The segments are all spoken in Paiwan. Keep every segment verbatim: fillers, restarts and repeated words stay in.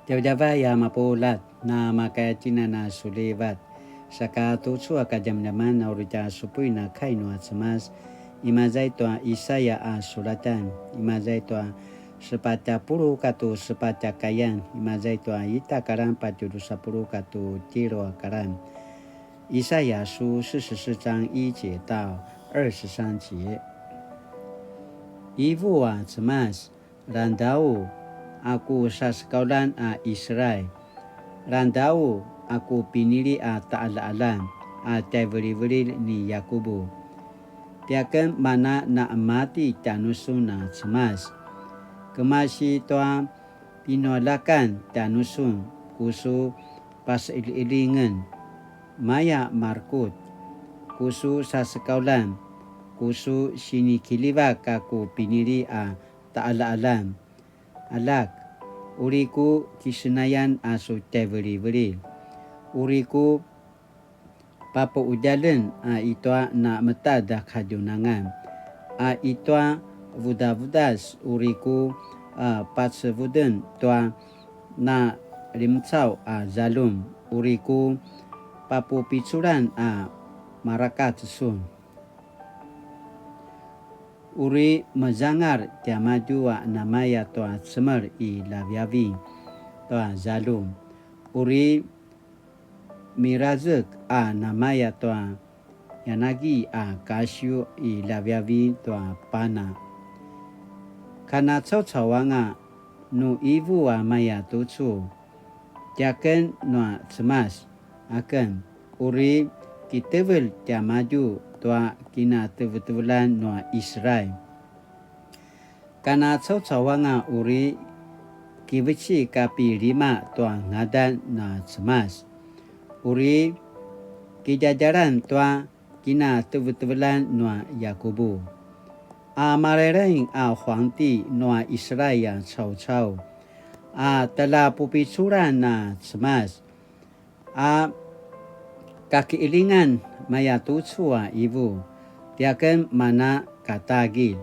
Djavadjavay a mapuljat, na makaya tjinana sulivat. Saka tucu a kadjamadjaman a uri tja supuin a kai nua Cemas, imaza i tua Isaya a sulatan, imaza i tua sepatj a puluq katu sepatj a kayan, imaza i tua ita karan patje drusa puluq katu tjelu a karan. 以赛亚书四十四章一节到二十三节。Ivu a Cemas, Langedau a ku sasekauljan a Israil, langedau a ku pinili a taqaljaqaljan a tjaivilivililj ni Yakubu. Tiaken mana naqemati tjanusun a Cemas. Kemasi tua pinualjakan tjanusun ku su paseqeljiqeljingen. Maya marekutj, ku su sasekauljan, ku su sinikiljivak a ku pinili a taqaljaqaljan. Aljak, uri ku kisenayan a su tjaivilivililj. Uri ku papuqudjaljen a i tua na metad a kadjunangan, a i tua vudavudas uri ku, a, pacevuden tua na limcaw a zaljum, uri ku papupiculan a marakac sun. Uri mezangal tiamadju a namaya tua cemel i ljaviavi tua zaljum. Uri mirazek a namaya tua yanagi a kasiw i ljaviavi tua pana. Kanacaucau anga nu ivu a maya tucu, tiaken nua Cemas aken, uri kitevelj tiamadju tua kinatevetevelan nua Israil. Kanacaucau anga uri kivecik a pilima tua ngadan na Cemas. Uri kidjadjalan tua kinatevetevelan nua Yakubu. A malailaing a huangti nua Israil a caucau, a tjaljapupiculan na Cemas, a kakiqilingan maya tucu a ivu, tiaken mana katagilj,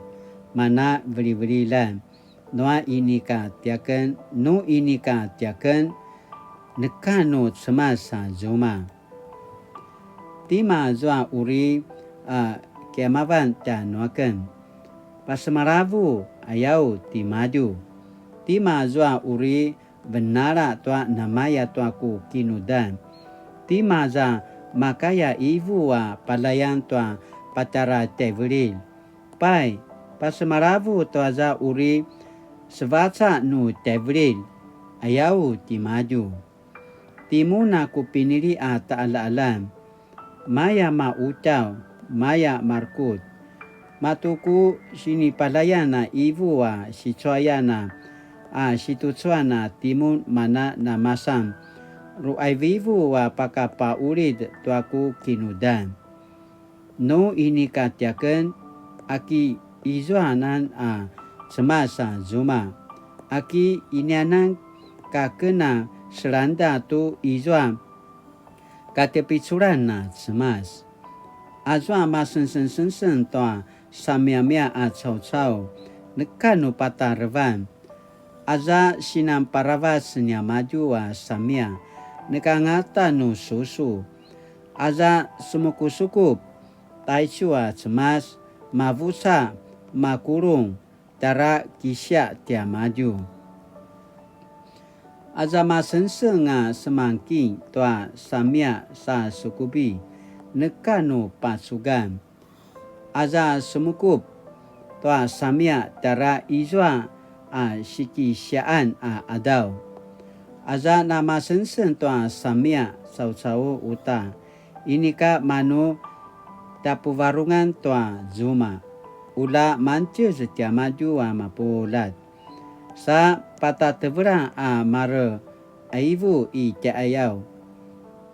mana vilivililjan, nua inika tiaken, nu inika tiaken, neka nu Cemas a zuma. Tima zua uri, a, kiamavan tjanuaken? Pasemalavu, ayaw timadju. Tima zua uri venala tua namaya tua ku kinudan? Tima za makaya ivu a palayan tua patjara tjaivililj? Pai, pasemalavu tua za uri sevaca nu tjaivililj, ayaw timadju. Timun a ku pinili a taqaljaqaljan, maya maqutjaw, maya marekutj. Matu ku sinipalayan a ivu a sicuayan a, a situcuan a timun mana namasan ruqaivivu a pakapaqulid tua ku kinudan. Nu inika tiaken, aki izuanan a Cemas a zuma, aki inianan ka ken a selangda tu izua katepiculan a Cemas. Azua masengsengseng tua samiamia a caucau, neka nu patarevan. Aza sinan paravac niamadju a samia, neka angata nu susu. Aza semukusukup taicu a Cemas, mavuca, makulung, tjara kisiaq tiamadju. Aza masengseng a semangking tua samia sa sukupi, neka nu pacugan. Aza semukup tua samia tjara izua a sikisiaqan a qadaw. Aza namasengseng tua samia caucau uta, inika manu tapuvarungan tua zuma, ula mangtjez tiamadju a mapuljat. Sa patatevela a mare qaivu i tjaqayaw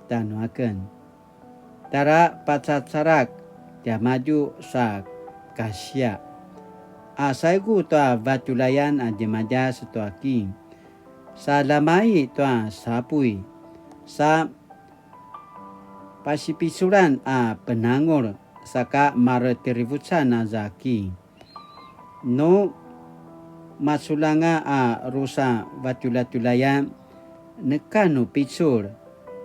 tjanuaken. Tjara pacacarak tiamadju sa kasiaq. A saigu tua vatjulayan a djemadjas tua king, sa lamai tua sapuy, sa pasipiculan a penangul, saka maretirivucan aza king. Nu maculanga a drusa vatjulatjulayan, neka nu picul,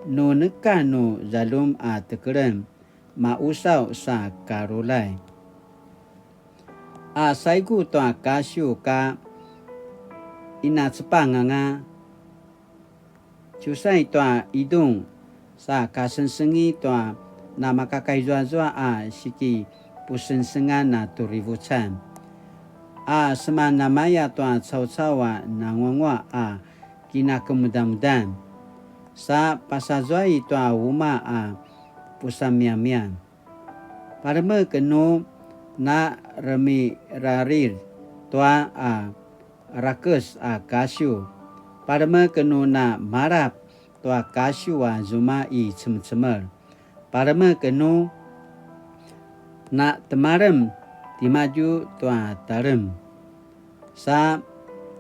nu neka nu zaljum a tekelen, mausaw sa karulay. A saigu tua kasiw ka inacepang anga, ciusay tua idung, sa kasengsengi tua namakakaizuazua a sikipusengsengan a turivucan. A semanamaya tua caucau a nanguangua a kinakemudamudan, sa pasazuai tua uma a pusamiamian. Palemek nu na remirarid tua a rakes a kasiw. Palemek nu na malap tua kasiw a zuma i cemecemel. Palemek nu na temalem timadju tua talem. Sa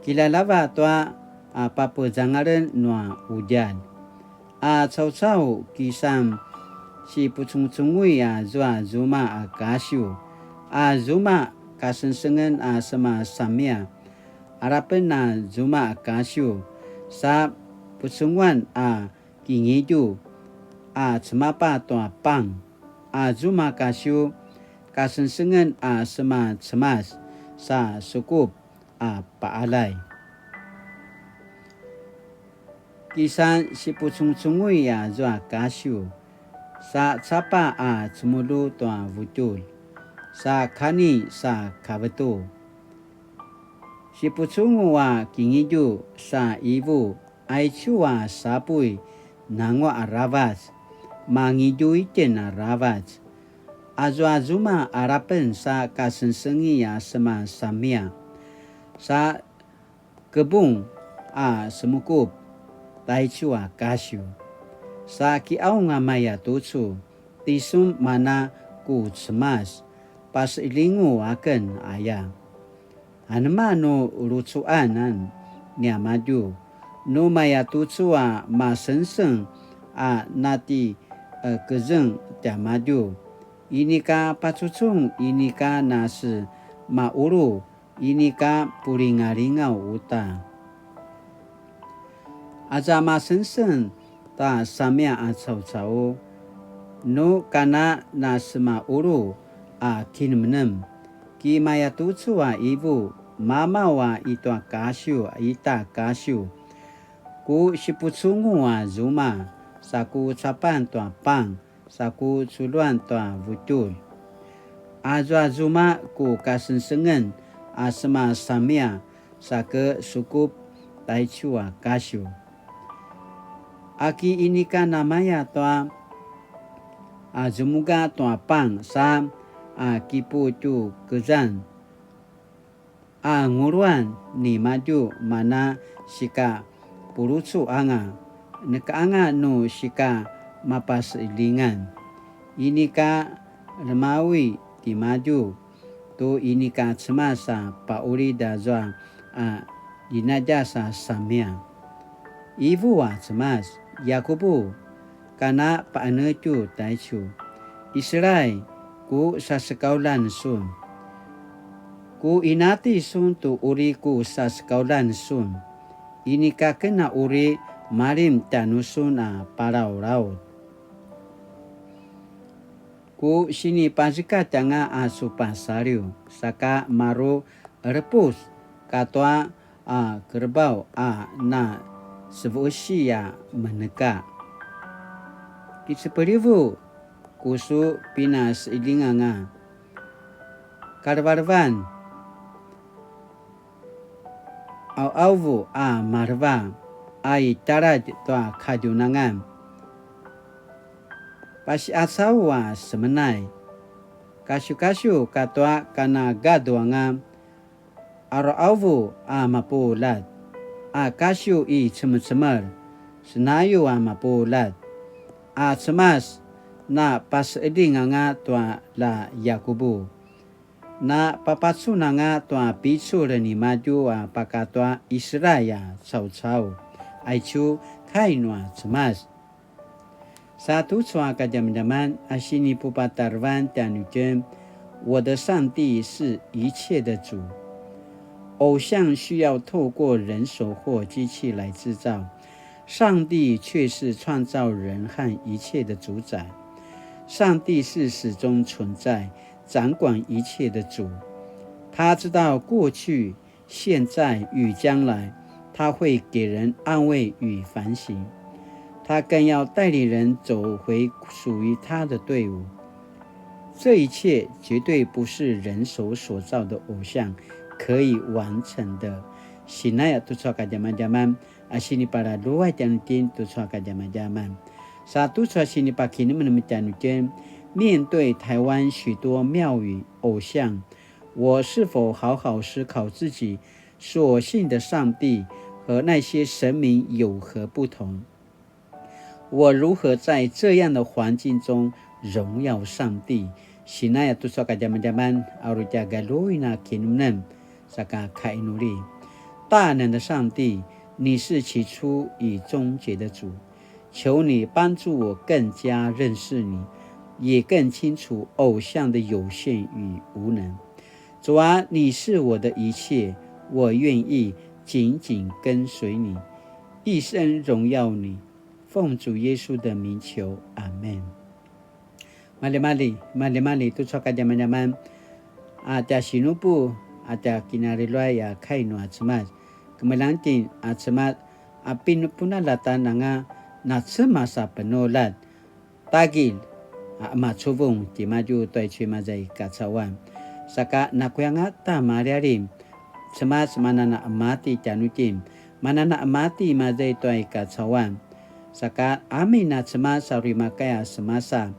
kilalava tua a papezangalen nua udjalj. A caucau kisan sipucungcungui a zua zuma a kasiw, a zuma kasengsengen a sema samia, alapen a zuma a kasiw, sa pucunguan a kingidju, a cemapa tua pang, a zuma kasiw, kasengsengen a sema cemas, sa sukup a paalay. Kisan sipucungcungui a zua kasiw, sa capa a cemulu tua vutjulj, sa kani sa kavetu. Sipucungu a kingidju sa ivu, aicu a sapuy nangua aravac, mangidju itjen aravac. Azua zuma alapen sa kasengsengi a sema samia, sa kebung a semukup, taicu a kasiw. Sa kiaung a maya tucu, tisun mana ku cemas, paselingu aken aya. Anema nu lucuan niamadju, nu maya tucu a masengseng a nati, e, kezeng tiamadju, inika pacucung, inika nasemaulu, inika pulingalingaw uta. Aza masengseng ta samia a caucau, nu kana nasemaulu a kinemnem, ki maya tucu a ivu, mamaw a itua kasiw, ita kasiw, ku sipucungu a zuma, sa ku capan tua pang, sa ku culjuan tua vutjulj. Azua zuma ku kasengsengen a sema samia sa ke sukup taicu a kasiw. Aki inika namaya tua a zumuga tua pang sa a kiputjukezan a nguluan nimadju mana sika pulucu anga, neka anga nu sika mapaselingan. Inika lemawi timadju tu inika cemas a paulid azua a linadjas a samia. Ivu a cemas, Yakubu, kana paenetju taicu, Israil, ku sasekaulan sun. Ku inati sun tu uri ku sasekaulan sun. Inika ken a uri malim tjanusun a palaulaut. Ku sinipazekatj anga a su pasaliw, saka maru qerepus katua a kerebaw a na sevuesi a meneka. Kicepelivu ku su pinaseilinganga. Kalevalevan, auauvu a maleva a i taladj tua kadjunangan. Pasiacaw a semenay. Kasiukasiu katua kana gadu anga. Arauvu a mapuljat, a kasiw i cemecemel, senayu a mapuljat, a Cemas na paseqeljing anga tua la Yakubu, na papacun anga tua picul nimadju a pakatua Israil a caucau, aicu kai nua Cemas. Sa tucu a kadjamadjaman a sinipupatarevan tjanuitjen, 我的上帝是一切的主。偶像需要透过人手或机器来制造，上帝却是创造人和一切的主宰。上帝是始终存在、掌管一切的主，他知道过去、现在与将来，他会给人安慰与反省。他更要带领人走回属于他的队伍。这一切绝对不是人手所造的偶像可以完成的。Sinaya tucu a kadjamadjaman, a sinipalaluay tjanuitjen tucu a kadjamadjaman. Sa tucu a sinipakinemenem tjanuitjen, 面对台湾许多庙宇、偶像，我是否好好思考自己所信的上帝和那些神明有何不同？我如何在这样的环境中荣耀上帝？Sinaya tucu a kadjamadjaman, a uri tja galjuin a kinemenem, saka kainuli. 大能的上帝，你是起初与终结的主，求你帮助我更加认识你，也更清楚偶像的有限与无能。主啊，你是我的一切，我愿意紧紧跟随你，一生荣耀你。奉主耶稣的名求，阿们。Maljimalji, maljimalji tucu a kadjamadjaman, a tja sinupu, a tja kinaliluay a kai nua Cemas. Kemeljang itjen a Cemas, a pinupunalj anga na Cemas a penuljat. Tagilj, a emacuvung timadju tua icu imaza i kacauan. Saka nakuya anga ta maljialjim, Cemas manana emati tjanuitjen, manana emati imaza i tua i kacauan. Saka amin a Cemas a uri makaya semasa.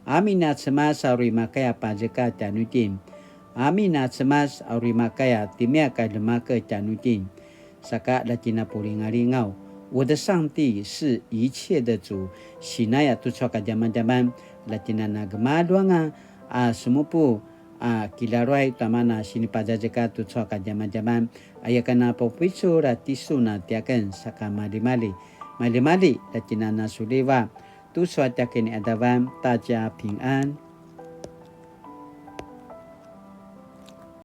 Amin a Cemas a uri makaya pazeka tjanuitjen. Amin a Cemas a uri makaya timia ka ljemakev tjanuitjen. Saka la tjen a pulingalingaw, 我的上帝是一切的主, sinaya tucu a kadjamadjaman, la tjen a na gemalju anga a semupu a kilaruay tua mana sinipazazeka tucu a kadjamadjaman, aya ken a papupicul a tisun a tiaken saka maljimalji, maljimalji, la tjen a na suliva, tucu a tiaken i adavan, 大家平安.